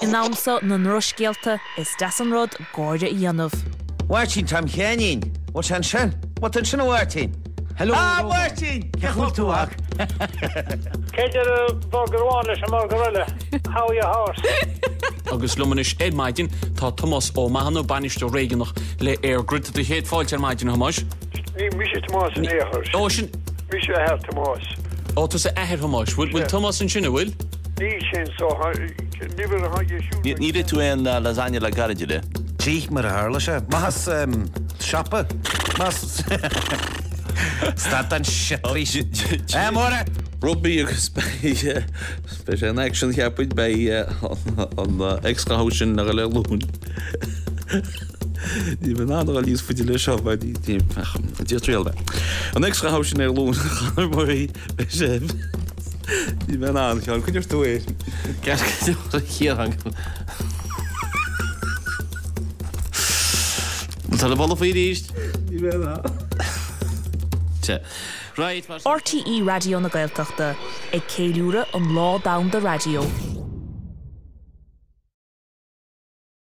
In am so na ndrochscéalta, is deas an rud gáire a dhéanamh. Mháirtín, Tom Sheáinín. Bhfuil sé ansin? Bhfuil tú ansin a Mháirtín? Hello, Ah, Rónán. Mháirtín! Cén chaoi a bhfuil tú, a mhac? Cé deir burger amháin leis an mburger eile? How are your horse? Agus liom anois ar maidin tá Tomás Ó Mathúna, Bainisteoir Réigiúnach le EirGrid. Do chéad fáilte ar maidin, a Thomáis. Ní mise Tomás in aon chor. Ó, sin. Mise athair Tomás. Ó, tusa athair Thomáis. Bhfuil, bhfuil Tomás ansin, an bhfuil? Níl sin so, ní bhfuil a tháinig siúd. Níor ith tú aon lasagne le gairid, ar ith? D'ith, mar a tharla sé. Maith as siopa. Maith as. Stad den shit arís. A Mháire! Rugbaí agus beidh beidh sé in action cheapfainn, beidh an extra house sin le dhul ar glúin. Ní bheidh in ann a dhul níos faide leis seo mar ní Dia triail mé. An extra house sin ar glúin Conor Murray beidh sé ní bheidh in ann Seán coinnigh tú é. Ceart go leor a Chiaráin. Tá na bolla faoi arís. Ní bheidh in ann. Sea. Right, mar sin. RTÉ Raidió na Gaeltachta ag ceiliúradh an Lá Domhanda Raidió.